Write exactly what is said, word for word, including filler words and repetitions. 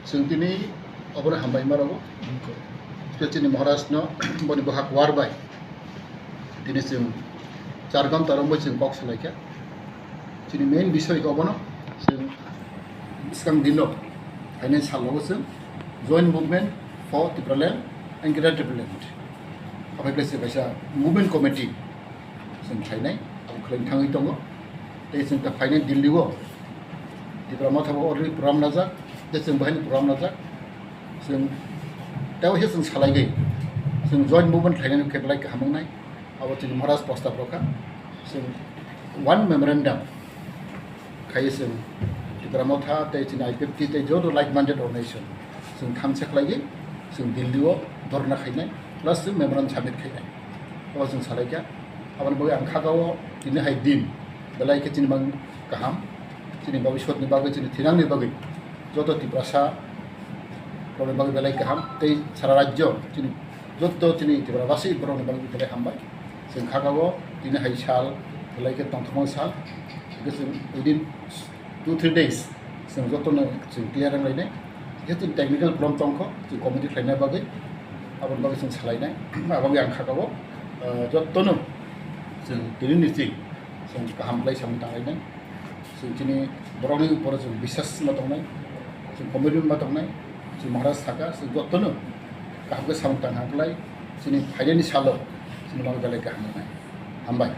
Chwng tini obono hambai ma rwo. Tei chini Maharaj no boni bohak war bai tini chwng char ghonta romwi chwng kok salaikha. Chini main bisoi khe obono chwng bwskang dino phainai salo chwng Joint Movement for Tipraland and Greater Tipraland. Obo khe kaisa movement committee chwng khlainai, abo khlai thangwi tongo. Tei chwng ta phainai Delhi o Tipra Motha bo already program najak, tei chwng bo haino program najak. Chwng tei waisa chwng salaigwi chwng Joint Movement khlainani khe belai kaham wngnai. Abo chini Maharaj prostab rwkha. Chwng one memorandum khai chwng Tipra Motha tei chini I P F T tei joto like-minded organization chwng thansa khlaigwi chwng Delhi o dhorna khainai, plus chwng memorandum submit khainai. Abo chwng salaikha. Aboni bagwi ang kha o tini hai din belai khe chini mang kaham, chini bhabishyotni bagwi, chini thinangni bagwi, joto Tiprasa rokni bagwi belai kaham, tei sara rajyo chini joto chini Tiprabasi borokni bagwi belai hambai. Chwng kha o tini hai sal belai khe tongthokma sal, hwnkhe chwng within two three days chwng jotono chwng clear wnglainai. Jehetu technical problem tongkho, chwng committee khlaina bagwi, aboni bagwi chwng salainai. Aboni ang kha o, ah, jotono chwng tini ni chwng chwng kaham khlai samung tanglainai. Chwng chini borokni uporo chwng biswas ma tongnai, chwng commitment ma tongnai, chwng Maharaj saka, chwng jotono kaham khe samung tang kha khlai, chini phainani salo chini bagwi belai kaham wngnai. Hambai.